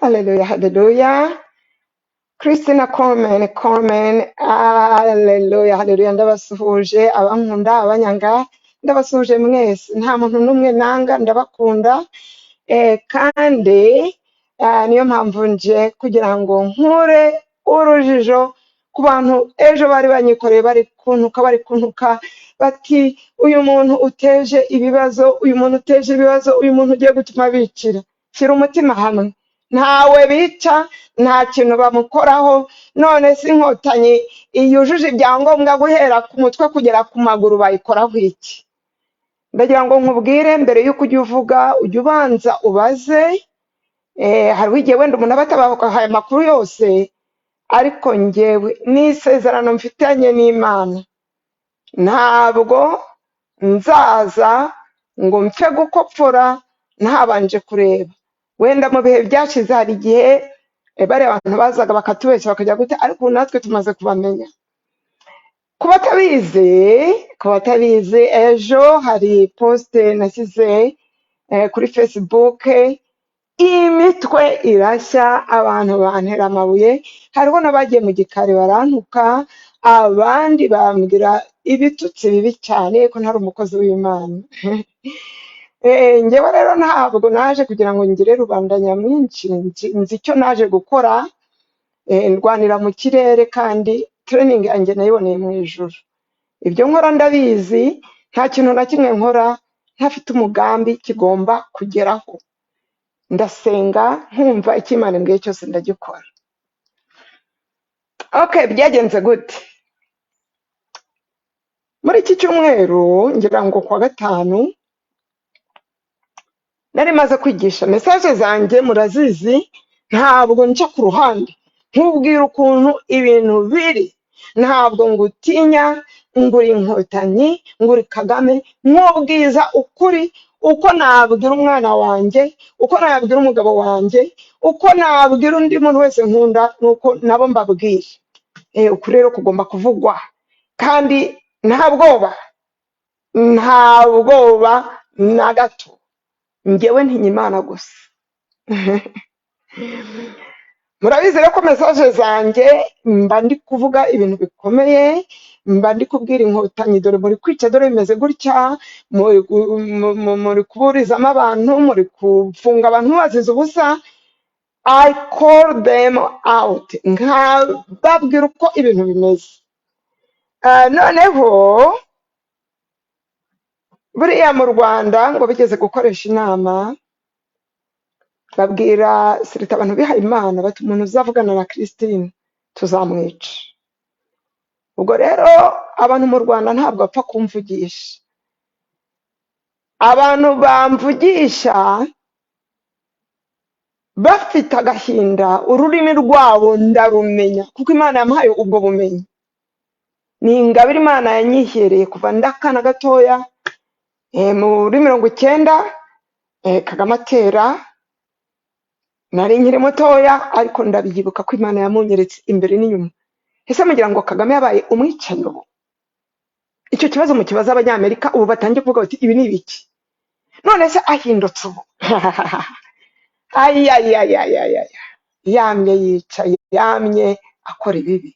Haleluya, haleluya. Christina Coleman, Coleman, haleluya, haleluya. Ndabasuhuje abankunda, abanyanga, ndabasuhuje mwese. Nta muntu n'umwe nanga, ndabakunda. Kandi niyo mpamvu nje kugira ngo nkure urujijo ku bantu ejo bari banyikoreye, bari kuntuka, bari kuntuka bati: "Uyu muntu uteje ibibazo, uyu muntu uteje ibibazo, uyu muntu ugiye gutuma bicira." Shyira umutima hamwe, ntawe bica, nta kintu bamukoraho. None se Inkotanyi yujuje ibyangombwa guhera ku mutwe kugera ku maguru, bayikoraho iki? Ndagira ngo nkubwire, mbere y'uko ujya uvuga, ujya ubanza ubaze. Hariho igihe wenda umuntu aba atabahaye amakuru yose, ariko njyewe n'isezerano mfitanye n'Imana, ntabwo nzaza ngo mpfe gukopfora ntabanje kureba. Wenda mu bihe byashize hari igihe bariya abantu bazaga bakatubeshya, bakajya gute, ariko ubu natwe tumaze kubamenya. Ku batabizi, ejo hari post nashyize kuri Facebook, imitwe irashya, abantu bantera amabuye, hariho n'abagiye mu gikari barantuka, abandi bambwira ibitutsi bibi cyane ko ntari umukozi w'Imana. Njyewe rero ntabwo naje kugira ngo ngire rubanda nyamwinshi, nzi icyo naje gukora. Ndwanira mu kirere kandi training yanjye nayiboneye mu ijuru. Ibyo nkora ndabizi, nta kintu na kimwe nkora ntafite umugambi kigomba kugeraho. Ndasenga, nkumva icyo Imana imbwiye cyose ndagikora. Okay, byagenze gute? Muri iki cyumweru, ngira ngo kuwa gatanu, nari maze kwigisha message zanjye, murazizi, ntabwo nca ku ruhande, nkubwira ukuntu ibintu biri. Ntabwo ngutinya ngo uri Inkotanyi, ngo uri Kagame, nkubwiza ukuri uko nabwira umwana wanjye, uko nabwira umugabo wanjye, uko nabwira undi muntu wese nkunda, nuko nabo mbabwira. Ukuri rero kugomba kuvugwa kandi nta bwoba, nta bwoba na gato. Njyewe ntinya Imana gusa. Murabizi rero ko message zanjye mba ndi kuvuga ibintu bikomeye, mba ndi kubwira Inkotanyi: "Dore muri kwica, dore bimeze gutya, muri kuburizamo abantu, muri gufunga abantu bazize ubusa." I call them out, nkababwira uko ibintu bimeze. Noneho buriya mu Rwanda ngo bigeze gukoresha inama, babwira serita abantu bihaye Imana bati: "Umuntu uzavugana na Christine tuzamwica." Ubwo rero abantu mu Rwanda ntabwo bapfa kumvugisha. Abantu bamvugisha bafite agahinda, ururimi rwabo ndarumenya kuko Imana yamuhaye ubwo bumenyi. Ni ingabire Imana yanyihereye kuva ndakana gatoya. Muri 90, Kagame atera, nari nkiri mutoya, ariko ndabyibuka ko Imana yamunyeretse imbere n'inyuma. Ese mugira ngo Kagame yabaye umwicanyi ubu? Icyo kibazo mukibaza Abanyamerika ubu batangiye kuvuga bati: "Ibi ni ibiki?" None se ahindutse ubu? Ayayayayaya, yamye yicaye, yamye akora ibibi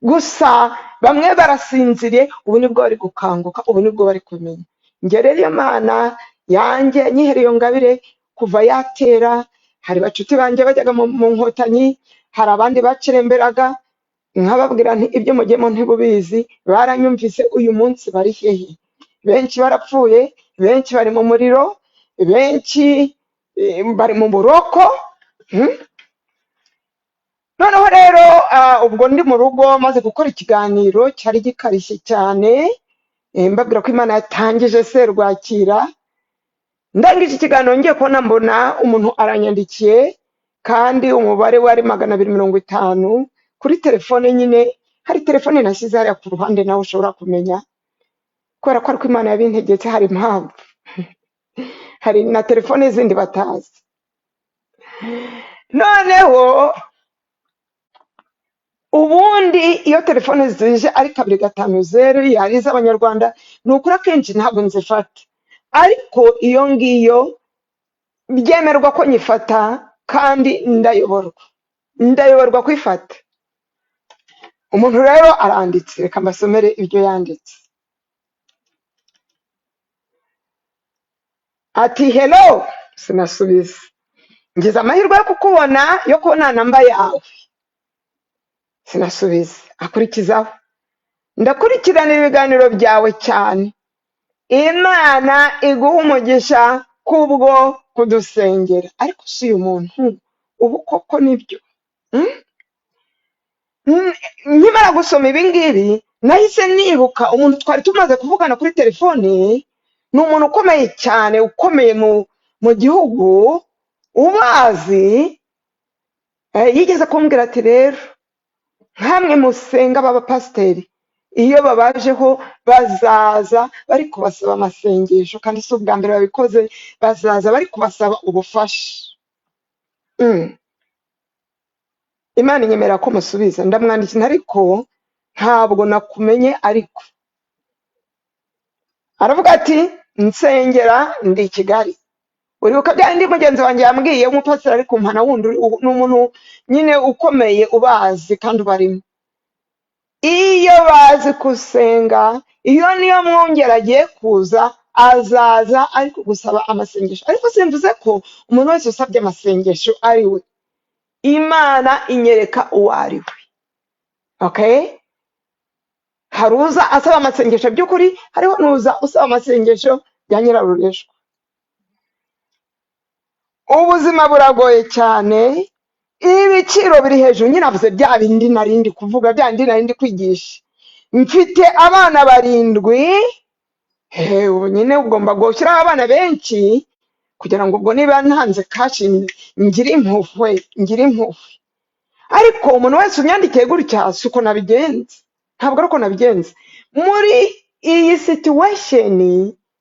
gusa. Bamwe barasinziriye, ubu nibwo bari gukanguka, ubu nibwo bari kumenya. Njye rero iyo Mana yanjye nyihera iyo ngabire kuva yatera. Hari bacuti banjye bajyaga mu Nkotanyi, hari abandi baceremberaga, nkababwira nti: "Ibyo mugiyemo ntibubizi." Baranyumvise. Uyu munsi bari hehe? Benshi barapfuye, benshi bari mu muriro, benshi bari mu buroko. Noneho rero ubwo ndi mu rugo maze gukora ikiganiro cyari gikarishye cyane, mbabwira ko Imana yatangije serwakira. Ndangije ikiganiro, ngiye kubona mbona umuntu aranyandikiye, kandi umubare wari 250 kuri telefone nyine. Hari telefone nashyize hariya ku ruhande nawe ushobora kumenya, kubera ko ariko Imana yabintegetse, hari impamvu. Hari na telefone zindi batazi. Noneho ubundi iyo telefone zije ari 250, yari iz'Abanyarwanda, ni ukuri akenshi ntabwo nzifata, ariko iyo ngiyo byemerwa ko nyifata. Kandi ndayoborwa, ndayoborwa kwifata. Umuntu rero aranditse, reka mbasomere ibyo yanditse. Ati hello, sinasubiza. Ngize amahirwe yo kukubona, yo kubona namba yawe, sinasubiza. Akurikizaho, ndakurikirana ibiganiro byawe cyane, Imana iguha umugisha kubwo kudusengera. Ariko si uyu muntu ubu koko nibyo? Nkimara gusoma ibi ngibi nahise nibuka umuntu twari tumaze kuvugana kuri telefone. Ni umuntu ukomeye cyane, ukomeye mu gihugu, ubazi. Yigeze kumbwira ati rero nkamwe musenga b'abapasiteri, iyo babajeho bazaza bari kubasaba amasengesho, kandi si ubwa mbere babikoze, bazaza bari kubasaba ubufasha. Imana inyemera ko musubiza, ndamwandikira ariko ntabwo nakumenye. Ariko aravuga ati nsengera ndi i Kigali. Uribuka bya bindi mugenzi wanjye yambwiye, umupasiteri ari kumpana wundi ni umuntu nyine ukomeye ubazi kandi ubarimo. Iyo bazi gusenga, iyo niyo mwungeri agiye kuza, azaza ari kugusaba amasengesho. Ariko simvuze ko umuntu wese usabye amasengesho ari we. Imana inyereka uwo ari we. Okay? Hari uza asaba amasengesho by'ukuri, hariho n'uza usaba amasengesho bya nyirarureshwa. Ubuzima buragoye cyane, ibiciro biri hejuru. Nyine avuze bya bindi narindi kuvuga, bya bindi narindi kwigisha. Mfite abana 7. Ubu nyine ugomba gushyiraho abana benshi kugira ngo ubwo niba ntanze cash ngire impuhwe, ngire impuhwe. Ariko umuntu wese unyandikiye gutya si uko nabigenza, ntabwo ari uko nabigenza. Muri iyi situation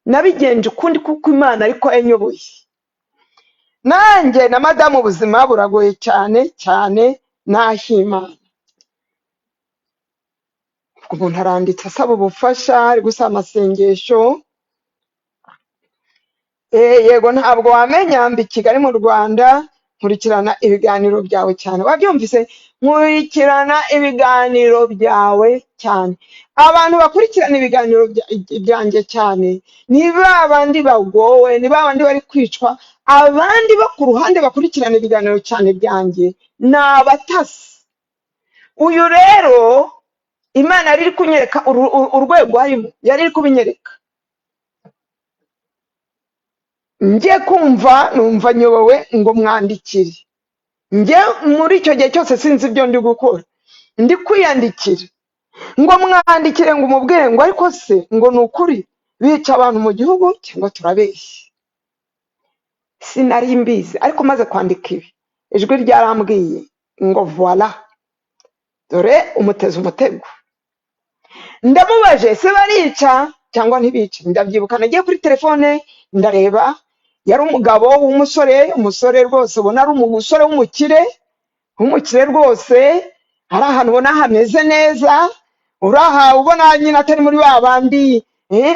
nabigenje ukundi, kuko Imana ariko yanyoboye. Nanjye na madamu ubuzima buragoye cyane cyane, nahimana. Ubwo umuntu aranditse asaba ubufasha, ari gusaba amasengesho. Yego, ntabwo wamenya, mba i Kigali mu Rwanda, nkurikirana ibiganiro byawe cyane. Wabyumvise? Nkurikirana ibiganiro byawe cyane. Abantu bakurikirana ibiganiro byanjye cyane ni ba bandi bagowe, ni ba bandi bari kwicwa. Abandi bo ku ruhande bakurikirana ibiganiro cyane byanjye ni abatasi. Uyu rero Imana yari iri kunyereka urwego arimo, yari iri kubinyereka. Njye kumva numva nyobowe ngo mwandikire. Njye muri icyo gihe cyose sinzi ibyo ndi gukora, ndi kwiyandikira ngo mwandikire, ngo umubwire ngo ariko se ngo ni ukuri bica abantu mu gihugu cyangwa turabeshya? Sinari mbizi, ariko maze kwandika ibi ijwi ryarambwiye ngo voila, dore umuteze umutego. Ndamubaje se barica cyangwa ntibica? Ndabyibuka nagiye kuri telefone ndareba, yari umugabo w'umusore, umusore rwose ubona ari umusore w'umukire, w'umukire rwose, ari ahantu ubona hameze neza, uri aha ubona nyine atari muri ba bandi,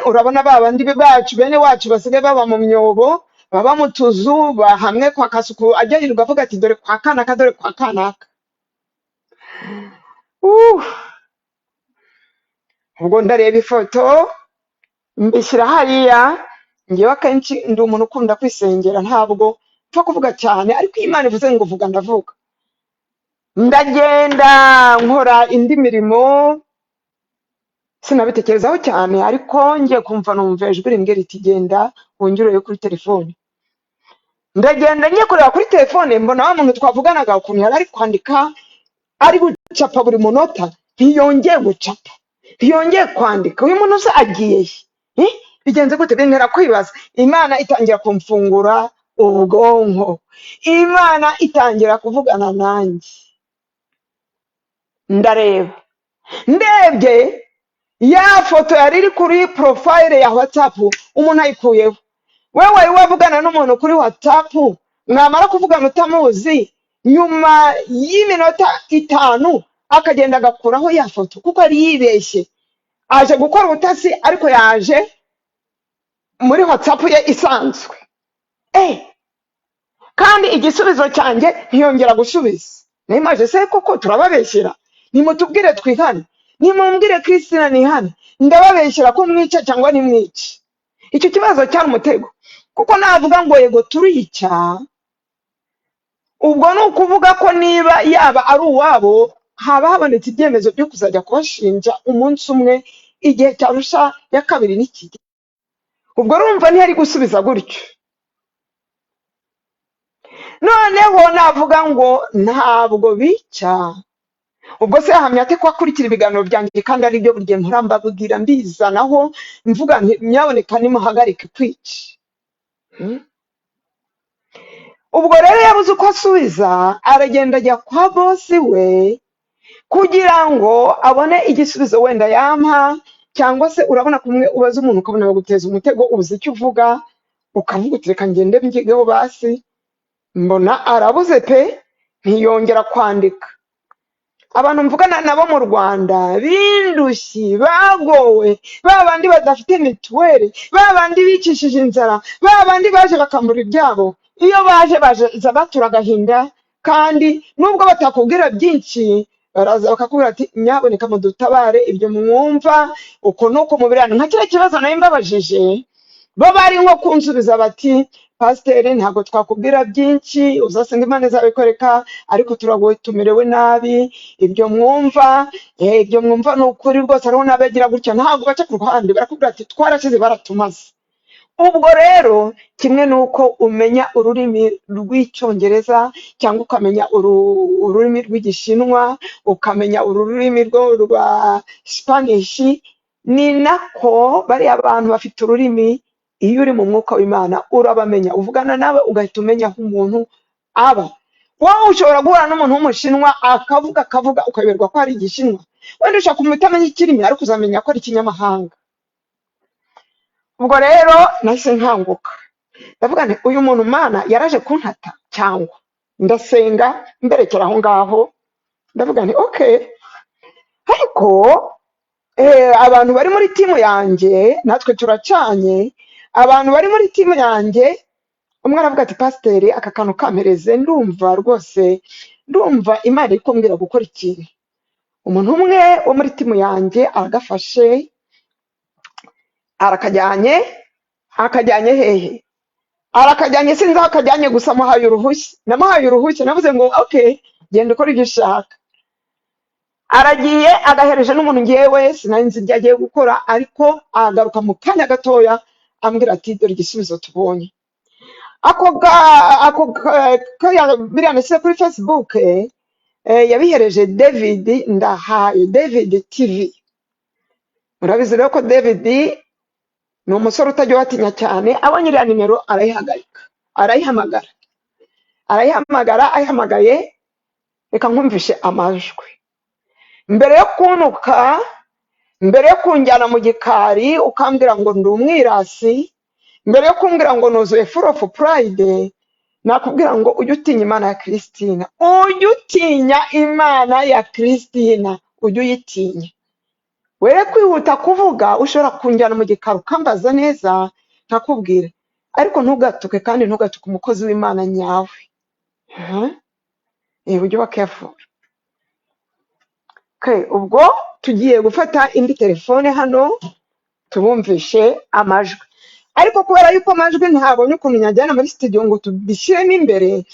urabona ba bandi bacu, bene wacu basigaye baba mu myobo, baba mu tuzu hamwe kwa Kasuku, ajya yirirwa avuga ati dore kwa kanaka, dore kwa kanaka. Ubwo ndareba ifoto mbishyira hariya. Ngewe akenshi ndi umuntu ukunda kwisengera, ntabwo mpfa kuvuga cyane, ariko iyo Imana ivuze ngo vuga ndavuga. Ndagenda nkora indi mirimo, sinabitekerezaho cyane, ariko ngiye kumva numva ijwi rimbwira riti genda wongere urebe kuri telefone. Ndagenda ngiye kureba kuri telefone, mbona wa muntu twavuganaga ukuntu yari ari kwandika, ari gucapa buri munota, ntiyongeye gucapa, ntiyongeye kwandika. Uyu muntu se agiye he? Bigenze gute? Bintera kwibaza. Imana itangira kumfungura ubwonko, Imana itangira kuvugana nanjye. Ndareba, ndebye ya foto yari iri kuri profile ya WhatsApp, umuntu ayikuyeho. Wewe wari wavugana n'umuntu kuri WhatsApp, mwamara kuvugana utamuzi, nyuma y'iminota 5 akagenda agakuraho ya foto kuko yari yibeshye aje gukora ubutasi, ariko yaje muri WhatsApp ye isanzwe. Kandi igisubizo cyanjye ntiyongera gusubiza. Nimaje se koko turababeshyera? Nimutubwire twihane, nimumbwire Christina nihane, ndababeshyera ko mwica cyangwa nimwice? Icyo kibazo cyari umutego, kuko navuga ngo yego turica, ubwo ni ukuvuga ko niba yaba ari uwabo, haba habonetse ibyemezo byo kuzajya kubashinja umunsi umwe igihe cya rusha ya kabiri nikigera. Ubwo urumva ntiyari gusubiza gutyo. Noneho navuga ngo ntabwo bica, ubwo se yahamya ate ko akurikira ibiganiro byanjye, kandi ari byo buri gihe mpora mbabwira, mbizanaho, mvuga nti nyaboneka nimuhagarike kwica? Ubwo rero yabuze uko asubiza, aragenda ajya kwa bosi we kugira ngo abone igisubizo wenda yampa, cyangwa se urabona kumwe ubaza umuntu ukabona baguteza umutego, ubuze icyo uvuga, ukavuga uti reka ngende mbyigeho basi. Mbona arabuze pe, ntiyongera kwandika. Abantu mvugana nabo mu Rwanda b'indushyi, bagowe, ba bandi badafite mituweli, ba bandi bicishije inzara, ba bandi baje bakambura ibyabo, iyo baje baza batura agahinda, kandi nubwo batakubwira byinshi, baraza bakakubwira ati nyaboneka mudutabare, ibyo mwumva uko nuko mubirana. Nka kiriya kibazo nari mbabajije, bo bari nko kunsubiza bati pasiteri ntabwo twakubwira byinshi, uzasenga Imana izabikwereka, ariko turagowe, tumerewe nabi, ibyo mwumva, ibyo mwumva ni ukuri rwose. Hariho n'abagira gutya, ntabwo baca ku ruhande, barakubwira ati twarashize, baratumaze. Ubwo rero kimwe n'uko umenya ururimi rw'Icyongereza, cyangwa ukamenya ururimi rw'Igishinwa, ukamenya ururimi rwa Spanish, ni nako bariya bantu bafite ururimi. Iyo uri mu mwuka w'Imana urabamenya, uvugana nawe ugahita umenya aho umuntu aba. Wowe ushobora guhura n'umuntu w'Umushinwa akavuga akavuga, ukayoberwa ko ari Igishinwa. Wenda ushobora kumenya utamenya ikirimi, ariko uzamenya ko ari ikinyamahanga. Ubwo rero nahise nkanguka, ndavuga nti uyu muntu Mana yaraje kuntata, cyangwa ndasenga mberekera aho ngaho. Ndavuga nti okay, ariko abantu bari muri timu yanjye natwe turacanye. Abantu bari muri timu yanjye, umwe aravuga ati pasiteri aka kantu kampereze, ndumva rwose, ndumva Imana iri kumbwira gukora ikintu. Umuntu umwe wo muri timu yanjye aragafashe, arakajyanye. Akajyanye hehe? Arakajyanye, sinzi aho akajyanye, gusa muhaye uruhushya, namuhaye uruhushya, navuze ngo okay, genda ukora ibyo ushaka. Aragiye, agahereje n'umuntu, ngewe sinari nzi ibyo agiye gukora, ariko agaruka mu kanya gatoya ambwira ati dore igisubizo tubonye. Ako ga ako biriya nashyize kuri Facebook, yabihereje David Ndahayo, David TV. Murabizi rero ko David ni umusore utajya ubatinya cyane. Abonye iriya nimero arayihagarika, arayihamagara, arayihamagara. Ayihamagaye, reka nkumvishe amajwi. Mbere yo kuntuka, mbere yo kunjyana mu gikari ukambwira ngo ndi umwirasi, mbere yo kumbwira ngo nuzuye full of pride, nakubwira ngo ujye utinya Imana ya Christina, ujye utinya Imana ya Christina, ujye uyitinya, were kwihuta kuvuga. Ushobora kunjyana mu gikari ukambaza neza nkakubwira, ariko ntugatuke, kandi ntugatuke umukozi w'Imana nyawe. Ujye uba careful. Okay, ubwo tugiye gufata indi telefone hano tubumvishe amajwi, ariko kubera yuko amajwi ntabonye ukuntu nyajyana muri studio ngo tubishyiremo imbere,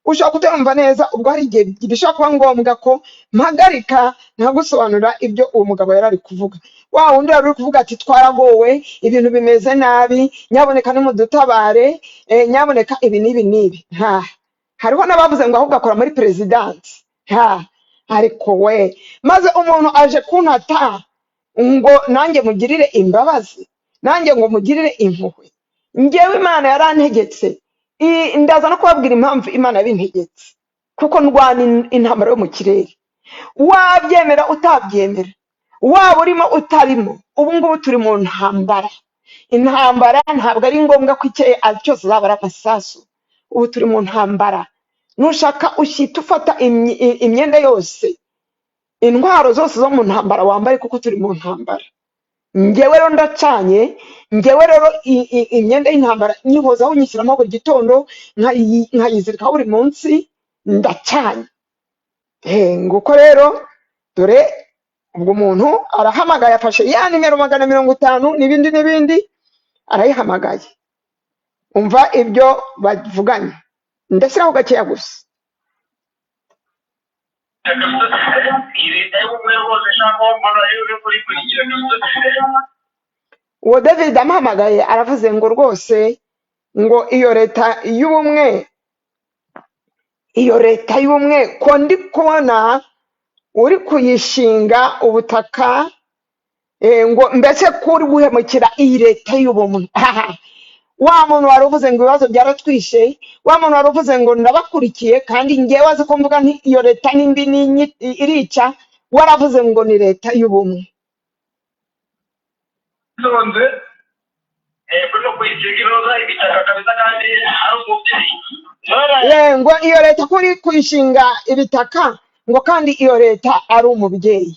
ushobora kutayumva neza. Ubwo hari igihe bishobora kuba ngombwa ko mpagarika nkagusobanurira ibyo uwo mugabo yari ari kuvuga, wa wundi wari uri kuvuga ati twaragowe, ibintu bimeze nabi, nyaboneka nimudutabare, nyaboneka ibi n'ibi n'ibi. Nta hariho n'abavuze ngo ahubwo akora muri perezidansi. Nta ariko we, maze umuntu aje kuntata ngo nanjye mugirire imbabazi, nanjye ngo mugirire impuhwe. Njyewe Imana yarantegetse. Ndaza no kubabwira impamvu Imana yabintegetse, kuko ndwana intambara yo mu kirere, wabyemera utabyemera, waba urimo utarimo. Ubu ngubu turi mu ntambara. Intambara ntabwo ari ngombwa ko icyo ari cyose azaba ari amasasu. Ubu turi mu ntambara. Nushaka ushyita ufata imyenda yose, intwaro zose zo mu ntambara wambaye, kuko turi mu ntambara. Njyewe rero ndacanye, njyewe rero imyenda y'intambara nyihozaho, nyishyiramo buri gitondo, nkayizirikaho buri munsi, ndacanye. Nguko rero dore ubwo umuntu arahamagaye, afashe ya nimero 450 n'ibindi n'ibindi, arayihamagaye. Umva ibyo bavuganye, ndashyiraho gakeya gusa. Iyi leta y'ubumwe rwose nshaka mbona uri kurikurikira. Uwo David amuhamagaye aravuze ngo rwose ngo iyo leta y'ubumwe, iyo leta y'ubumwe ko ndi kubona uri kuyishinga ubutaka, ngo mbese ko uri guhemukira iyi leta y'ubumwe. Wa muntu wari uvuze ngo ibibazo byaratwishe, wa muntu wari uvuze ngo ndabakurikiye kandi ngewe azi ko mvuga nti iyo leta ni mbi irica, waravuze ngo ni leta y'ubumwe. Zonze burimo kuyisiga iroza ibitaka kabisa kandi ari umubyeyi. Ye, ngo iyo leta kuri kuyishinga ibitaka, ngo kandi iyo leta ari umubyeyi.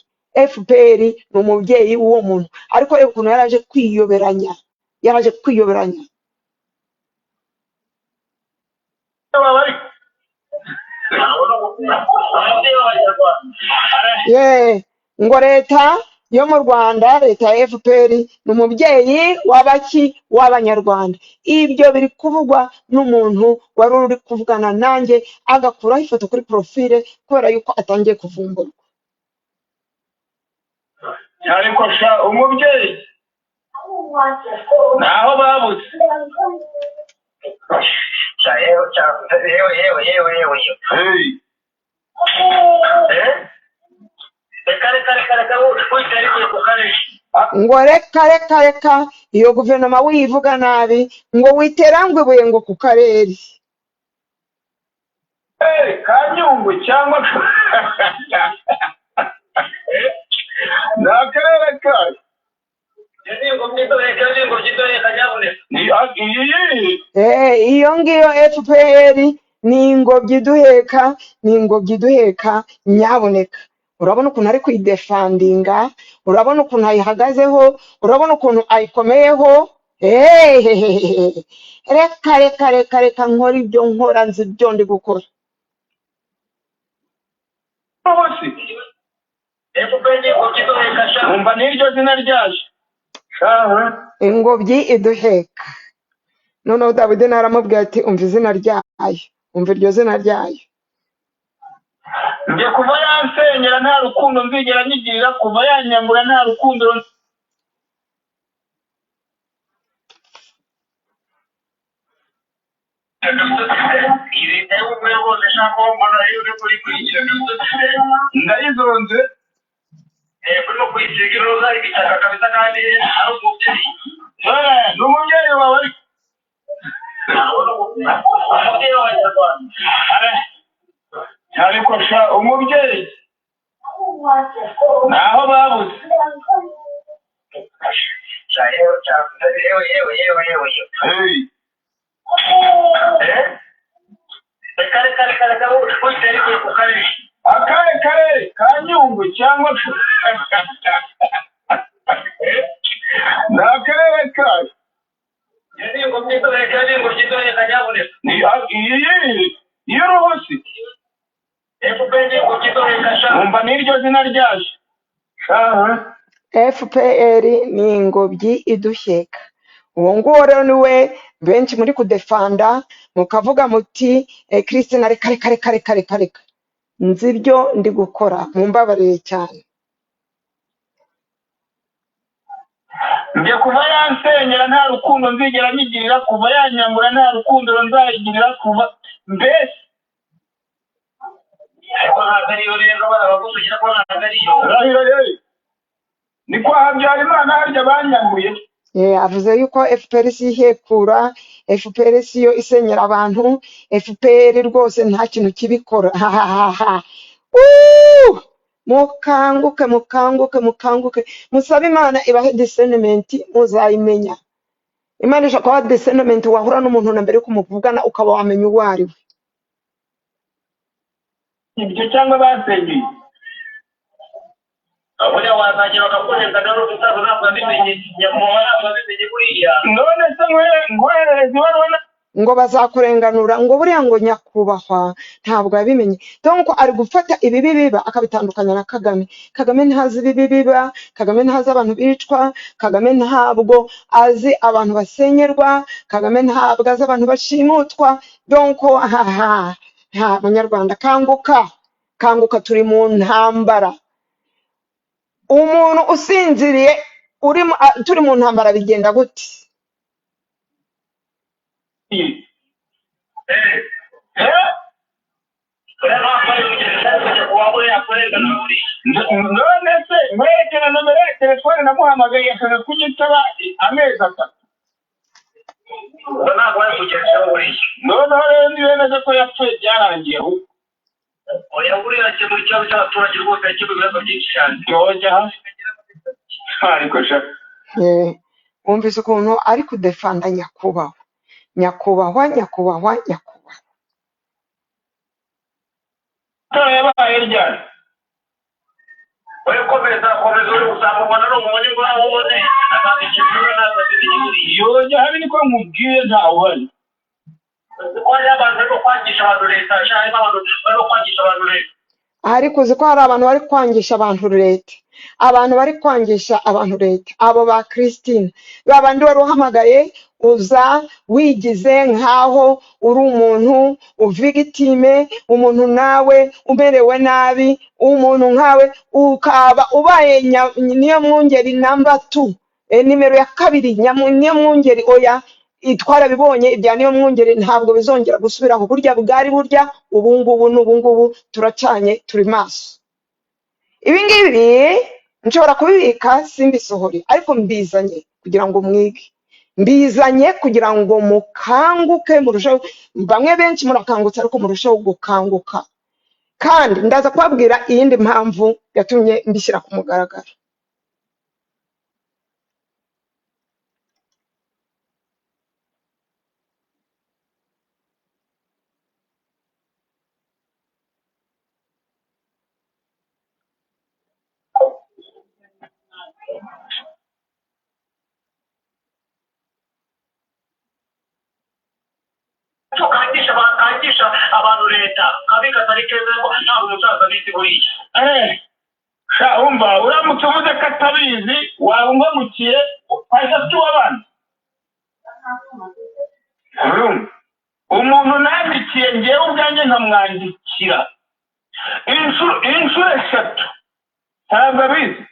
FPR ni umubyeyi w'uwo muntu, ariko reba ukuntu yaraje kwiyoberanya, yaraje kwiyoberanya. Ye, ngo leta yo mu Rwanda, leta ya FPR ni umubyeyi w'abaki? W'abanyarwanda. Ibyo biri kuvugwa n'umuntu wari uri kuvugana nanjye, agakuraho ifoto kuri profile kubera yuko atangiye kuvumburwa. Ariko sha umubyeyi naho babuze. Yewe yewe yewe yewe, reka reka reka reka witari ku karere. Ngo reka reka reka, iyo guverinoma wiyivuga nabi, ngo witerangwe ibuye ngo ku karere ka Nyungwe cyangwa ni akarere kayo. Iyo ngiyo FPR ni ingobyi iduheka, ni ingobyi iduheka nyaboneka. Urabona ukuntu ari kuyidefandinga, urabona ukuntu ayihagazeho, urabona ukuntu ayikomeyeho. Reka reka reka reka, nkora ibyo nkora, nzi ibyo ndi gukora. Umva n'iryo zina ryaje ingobyi iduheka. Noneho Dawidi naramubwiye ati umva izina ryayo, umva iryo zina ryayo. Njye kuva yansenyera nta rukundo nzigera nyigirira, kuva yanyambura nta rukundo. Ndayizonze. Burimo kuyisiga iroza ibitaka kabisa kandi ari umubyeyi. Ni umubyeyi wawe, umubyeyi w'abanyarwanda. Ariko sha umubyeyi naho babuze. Yewe yewe yewe yewe, reka reka reka reka witari ku karere. Akahe karere? Ka Nyungwe cyangwa ni akarere kayo? Y'uruhusi. Umva n'iryo zina ryaje. FPR ni ingobyi iduheka. Uwo nguwo rero niwe benshi muri kudefanda, mukavuga muti Christine reka reka reka reka reka reka, nzi ibyo ndi gukora, mumbabarire cyane. Njye kuva yansenyera nta rukundo nzigera nyigirira, kuva yanyambura nta rukundo nzayigirira, kuva mbese. Ariko ntabwo ariyo rero, barabagusukira ko ntabwo ariyo. Rahira rero ni kwa Habyarimana harya banyambuye. Avuze yuko FPR si ihekura, FPR si yo isenyera abantu, FPR rwose nta kintu kibikora. Mukanguke, mukanguke, mukanguke, musabe Imana ibahe discernment, muzayimenya. Imana ishobora kubaha discernment, wahura n'umuntu na mbere yuko muvugana ukaba wamenya uwo ari we. Ibyo cyangwa basenyeye. Buriya wazagera bakakurenza rero, umusaza ntabwo abimenye, nyakubahwa ntabwo abimenye buriya. None se nkoherereza ibaruwa Ngo bazakurenganura, ngo buriya ngo nyakubahwa ntabwo yabimenye. Donc ari gufata ibibi biba akabitandukanya na Kagame. Kagame ntazi ibibi biba, Kagame ntazi abantu bicwa, Kagame ntabwo azi abantu basenyerwa, Kagame ntabwo azi abantu bashimutwa. Donc haha, nta munyarwanda, kanguka, kanguka, turi mu ntambara. Umuntu usinziriye uri turi mu ntambara bigenda gute? Eh? Buriya ntabwo ari kugenda nyakubahwa, buriya yakurenganura buriya. None se nkwerekana nomero ya telefone namuhamagaye akaza kunyitaba amezi 3? Ubwo ntabwo bari kugezaho buriya. Noneho rero nibemeza ko yapfuye, byarangiye ahubwo. Oya, buriya akemura ikibazo cy'abaturage rwose, yakemura ibibazo byinshi cyane. Yojya ariko sha. Wumvise ukuntu ari kudefanda nyakubahwa, nyakubahwa, nyakubahwa, nyakubahwa. Amatora yabaye ryari? Oya, komeza, komeza, uri uzamubona ari umubone ngaho ubone azabikemura, ntabwo abimenye buriya. Yojya habe, niko nkubwiye, ntawe uhari. Kuko hariho abantu barimo kwangisha abantu leta, harimo abantu barimo kwangisha abantu leta. Ariko uzi ko hari abantu bari kwangisha abantu leta, abantu bari kwangisha abantu leta, abo ba Christine, ba bandi wari uhamagaye uza wigize nkaho uri umuntu uvigitime, umuntu nawe umerewe nabi, umuntu nkawe ukaba ubaye niyo mwungeri number 2, nimero ya kabiri, niyo mwungeri. Oya, twarabibonye ibya niyo mwungeri, ntabwo bizongera gusubiraho. Burya bwari burya, ubu ngubu n'ubu ngubu turacanye, turi maso. Ibi ngibi nshobora kubibika simbisohore, ariko mbizanye kugira ngo mwige, mbizanye kugira ngo mukanguke murusheho. Bamwe benshi murakangutse, ariko murusheho gukanguka. Kandi ndaza kubabwira iyindi mpamvu yatumye mbishyira ku mugaragaro. Kangisha kangisha abantu leta kabi katari keza, ko ntabwo umusaza abizi buriya. Sha, umva, uramutse uvuze ko atabizi waba ungamukiye twahita tuwabana. Urumva umuntu nandikiye ngewe ubwanjye nkamwandikira inshuro 3, ntabwo abizi.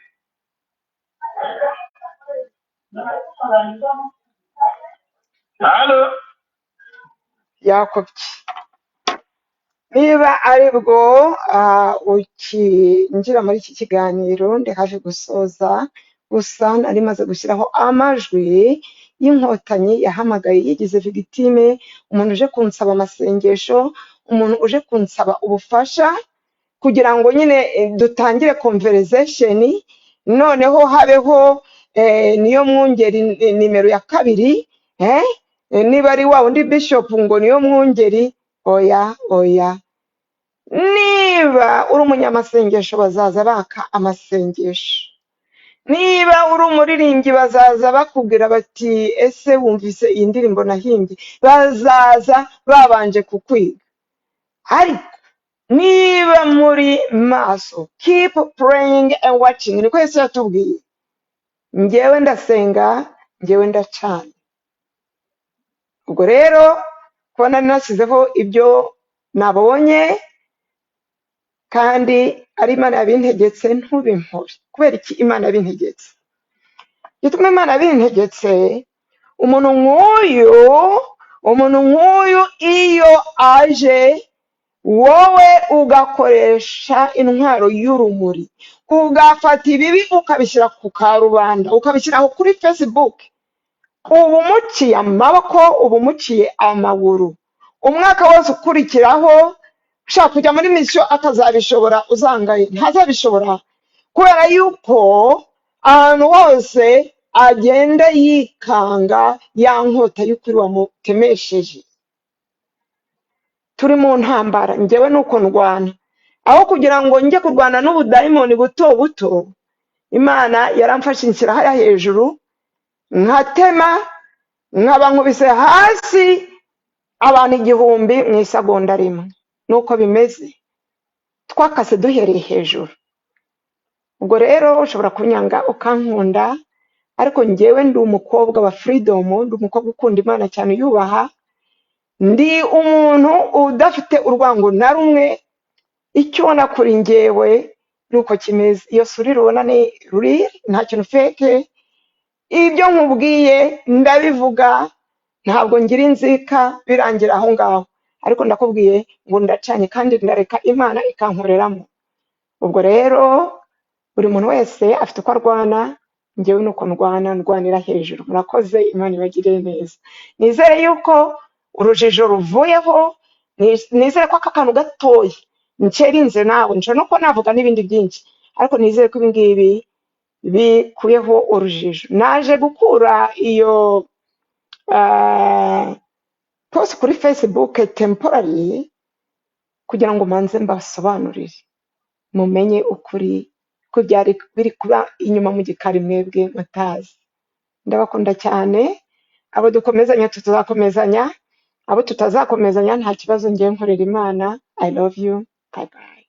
Halo? Yakopye. Niba ari bwo ukinjira muri iki kiganiro, ndi hafi gusoza, gusa nari maze gushyiraho amajwi y'inkotanyi yahamagaye yigize victime, umuntu uje kunsaba amasengesho, umuntu uje kunsaba ubufasha kugira ngo nyine dutangire conversation, noneho habeho niyo mwungeri nimero ya kabiri, niba ari wa wundi bishop ngo niyo mwungeri. Oya, oya, niba uri umunyamasengesho bazaza baka amasengesho, niba uri umuririmbyi bazaza bakubwira bati ese wumvise iyi ndirimbo nahimbye, bazaza babanje kukwiga. Ariko niba muri maso, keep praying and watching, niko Yesu yatubwiye. Njyewe ndasenga, njyewe ndacana. Ubwo rero kuba nari nashyizeho ibyo nabonye kandi ari Imana yabintegetse, ntubimpore. Kubera iki Imana yabintegetse? Gituma Imana yabintegetse, umuntu nk'uyu iyo aje wowe ugakoresha intwaro y'urumuri, ugafata ibibi ukabishyira ku karubanda, ukabishyira kuri Facebook, uba umuciye amaboko, uba umuciye amaguru. Umwaka wose ukurikiraho ushaka kujya muri misiyo atazabishobora, uzangaye ntazabishobora, kubera yuko ahantu hose agenda yikanga ya nkota y'ukuri wamutemesheje. Turi mu ntambara, njyewe nuko ndwana. Aho kugira ngo njye kurwana n'ubudayimoni buto buto, Imana yaramfashe inshyira hariya hejuru, nkatema nkaba nkubise hasi abantu 1000 mu isegonda rimwe. Nuko bimeze, twakase duhereye hejuru. Ubwo rero ushobora kunyanga ukankunda, ariko njyewe ndi umukobwa wa freedom, ndi umukobwa ukunda Imana cyane, uyubaha, ndi umuntu udafite urwango na rumwe. Icyo ubona kuri njyewe nuko kimeze. Iyo sura ubona ni real, nta kintu fake. Ibyo nkubwiye ndabivuga, ntabwo ngira inzika, birangira aho ngaho. Ariko ndakubwiye ngo ndacanye kandi ndareka Imana ikankoreramo. Ubwo rero buri muntu wese afite uko arwana, njyewe nuko ndwana, ndwanira hejuru. Murakoze, Imana ibagirire neza. Nizere yuko urujijo ruvuyeho, nizere ko aka kantu gatoya ncerinze nawe, nshobora no kuba navuga n'ibindi byinshi, ariko nizere ko ibi ngibi bikuyeho urujijo. Naje gukura iyo post kuri Facebook temporary kugira ngo manze mbasobanurire, mumenye ukuri ko byari biri kuba inyuma mu gikari mwebwe mutazi. Ndabakunda cyane. Abo dukomezanya tuzakomezanya, abo tutazakomezanya nta kibazo, ngiye nkorera Imana. I love you, bye bye.